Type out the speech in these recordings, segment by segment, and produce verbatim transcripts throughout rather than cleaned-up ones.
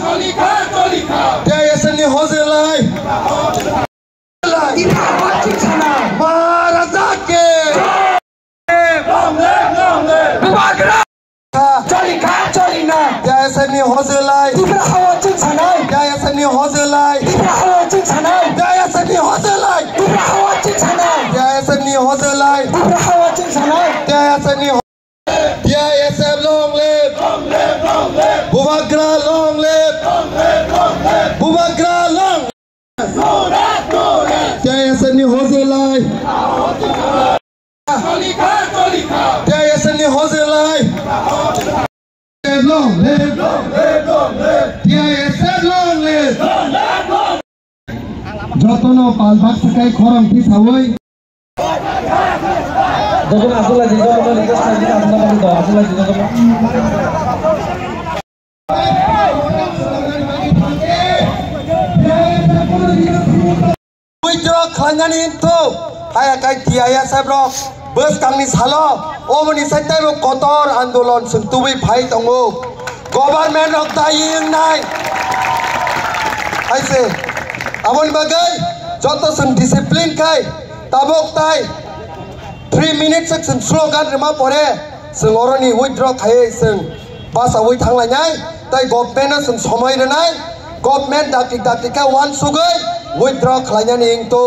T I S F ni hojlai. Tipra hawa chwng sanai. Maharaja ke. Bubagra. Choli kha, choli na. T I S F ni hojlai. Tipra hawa chwng sanai. T I S F ni hojlai. Tipra hawa chwng sanai. T I S F ni hojlai. Tipra hawa chwng sanai. T I S F ni hojlai. Tipra hawa chwng sanai. T I S F ni ho-, T I S F long live. Long live, long live. Bubagra long live. Long live, long live. Bubagra long. T I S F ni hojlai. T I S F ni hojlai. Long live. T I S F long live. Jotono pal baksa kai khorang tisawi. Jotono aswk lai di, jotono request khlai di, aswk lai di, aswk lai di, jotono. Withdraw khlainani wngthu, haya kai T I S F rok bwskangni salo oboni sai teibo kotor andolon chwng tubui phai tongo. Government rok dai wngnai. Hai se, aboni bagwi joto chwng discipline khai tabuk tai three minutes se chwng slogan rwma pore chwng oroni withdraw khaiwi chwng bachaui thanglainai, tei government no chwng somoi rwnai, government dakti dakti khe uansugwi withdraw khlainani wngthu.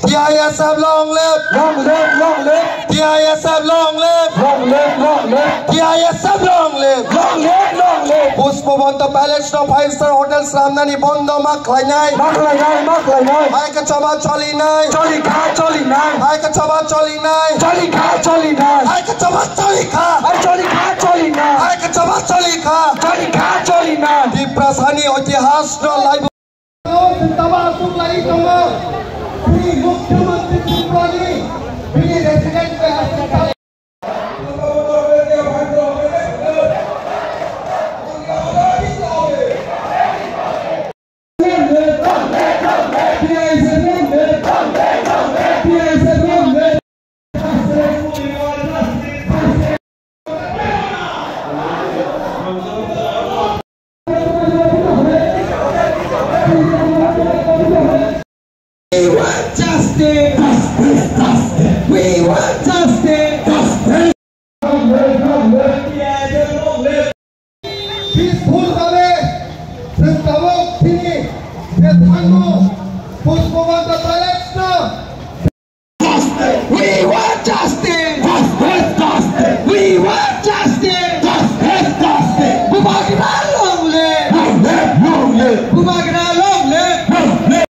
T I S F long live! Long live, long live! T I S F long live! Long live, long live! T I S F long live! Long live, long live! Pushpabanta Palace no five star hotel slamnani bondo ma khlainai. Ma khlainai, ma khlainai. Hai khe choba cholinai. Choli kha, cholinai. Hai khe choba cholinai. Choli kha, cholinai. Hai khe choba choli kha. Hai choli kha, cholinai. Hai khe choba choli kha. Choli kha, cholinai. Tiprasani itihas no laibu. Sintaba aswk lai tongo. Bini Mukhyamantri Tripurani bini resident bai aswk We want justice. We want justice. Peaceful bhabe chwng tabuk chini bwthangno Pushpabanta Palace no. We want justice! Justice! Justice! We want justice! Justice! Justice! Bubagra long live! Long live! Long live! Bubagra long live! Long live!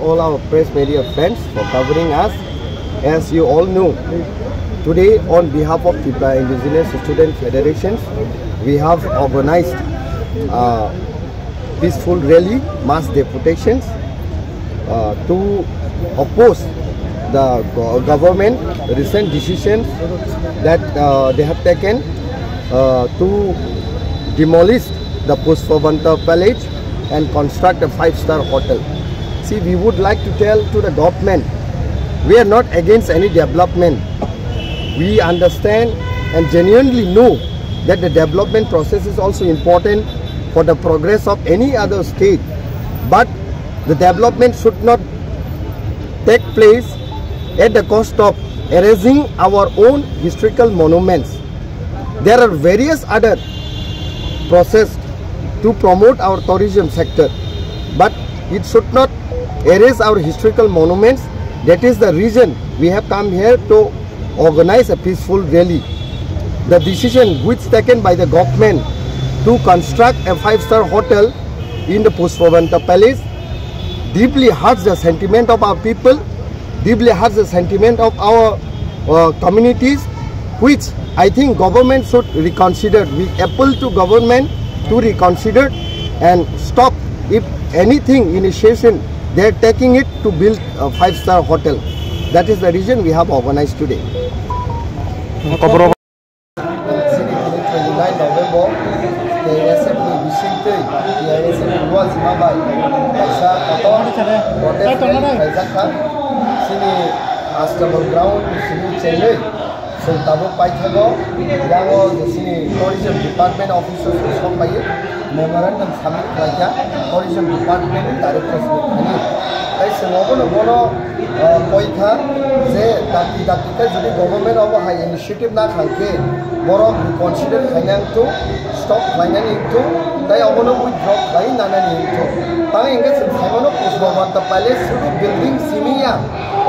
All our press media friends for covering us. As you all know, today on behalf of Tripura Indigenous Student Federations, we have organized uh, peaceful rally, mass deputations, uh, to oppose the go-, government recent decisions that, uh, they have taken, uh, to demolish the Pushpabanta Palace and construct a five-star hotel. See, we would like to tell to the government, we are not against any development. We understand and genuinely know that the development process is also important for the progress of any other state, but the development should not take place at the cost of erasing our own historical monuments. There are various other process to promote our tourism sector, but it should not erase our historical monuments. That is the reason we have come here to organize a peaceful rally. The decision which taken by the government to construct a five-star hotel in the Pushpabanta Palace deeply hurts the sentiment of our people, deeply hurts the sentiment of our uh, communities, which I think government should reconsider. We appeal to government to reconsider and stop if anything initiation they are taking it to build a five-star hotel. That is the reason we have organized today. Chini tini twenty-nine November, T I S F ni bisingtwi, T I S F ni uansima bai kaisa kotor protest rally khlaijak kha. Chini Astabal ground ni simi chenwi chwng tabuk paithago, yango je chini tourism department office o chwng sok paiyo. Memorandum submit khlaijak tourism department ni directors ni thani. Tai chwng obono bono, ah, koi kha je dakti dakti khe jodi government obo hai initiative na kha khe borok reconsider khainai wngthu, stop khlainani wngthu, tai obono withdraw khlai nanani wngthu. Tang hwnkhe chwng saimano Pushpabanta Palace sudu building simi ya,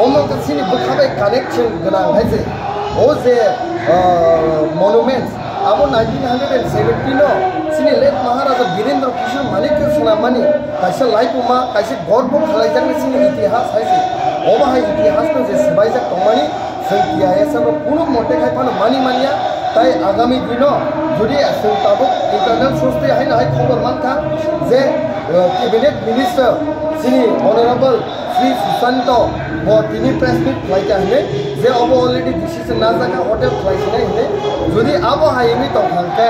omo wngkha chini bwkha bai connection gwnang hai se. O je, ah, monument, abo nineteen hundred and seventeen o chini late Maharaja Birendra Kishore Manikya swnammani kaisa laibuma, kaisa gorbo khlaijaknai chini itihas hai se. Obo hai itihasno je swbaijak tongmani chwng T I S F rok kunu mote khai phano mani manya, tai agami dino jodi chwng tabuk internal source twi haino hai khobor mankha je, uh, cabinet minister chini honorable Sri Susanto bo tini press meet khlaikha hinwi je obo already decision najak kha hotel khlai sinai hinwi. Jodi abo hai wngwi tongkha hwnkhe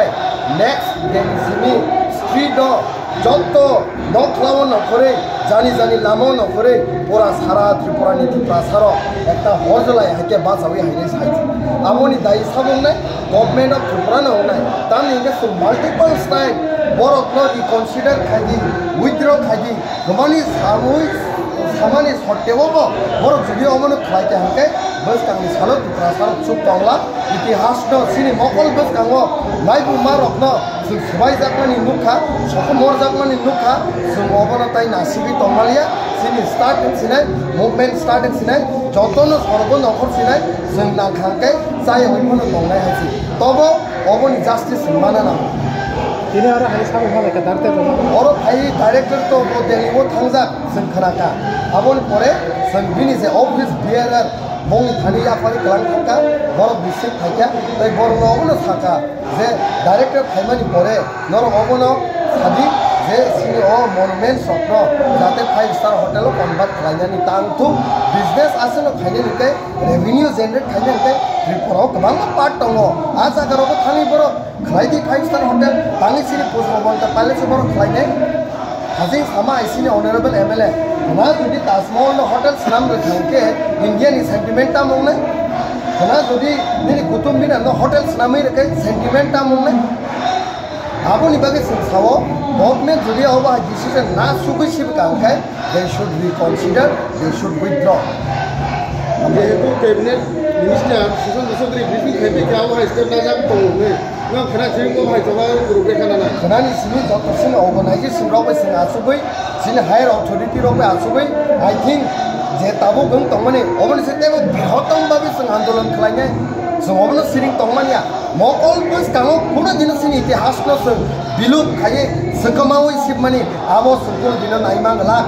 next day ni simi street o jotto nokhlao nokhorwi, jani jani lamao nokhorwi pura sara Tripura ni Tiprasa rok ekta hojlai hai khe bachawi hai nai sai. Amoni dai sabo wngnai government of Tripura no wngnai. Tamni hwnkhe chwng multiple time borok no reconsider khai di, withdraw khai di. Kwbangni samui, samani sotteo bo borok jodi omono khlai kha hwnkhe bwskangni salo Tiprasa rok chuk tongla. Itihasno chini mokol bwskango laibuma rokno chwng swbaijakmani nukha, sokomorjakmani nukha, chwng obono tai nasigwi tongmaliya. Chini start wng sinai, movement start wng sinai, jotono sorgo nokhor sinai, chwng nangkha hwnkhe chayawui phano tongnai hai se. Tobo oboni justice chwng mana nango. Tini aro hai sabo malai ka darte rwma. Oro phai director to bo Delhi o thangjak chwng khna kha. Aboni pore chwng bini je office bearer bongni thani yaphari kwlang thangkha, borok bising phaikha, tei borokno obono sakha je director phaimani pore norok obono sadi je chini o monuments rokno jate five star hotel o convert khlainani tang thung, business aswkno khainani tei revenue generate khainani tei Tripura o kwbangma part tongo. A jaga rogo thangwi borok khlai di five star hotel, tangwi chini Pushpabanta Palace o borok khlainai. Hajing sama hai chini honorable M L A, khna jodi Taj Mahal no hotel swnam rwkha hwnkhe India ni sentiment tamo wngnai? Khna jodi nini Qutub Minar no hotel swnamwi rwkha sentiment tamo wngnai? Aboni bagwi chwng sao, government jodi obo hai decision na sugwi sibwkha hwnkhe, they should reconsider, they should withdraw. Jehetu cabinet minister Sushant Chowdhury briefing khai bai khe abo hai step najak tongo hwnwi. Nwng khna simi bo hai choba rwgwi khana na. Khnani simi joto sini organization rok bai chwng achugwi, chini higher authority rok bai achugwi, I think je tabuk wng tongmani oboni se teibo bihottom bagwi chwng andolon khlainai. Chwng obono siring tongmani ya. Mokol bwskango kuno dino chini itihasno chwng bilup khaiwi swkamaui sibmani abo chwng kuno dino naima glak.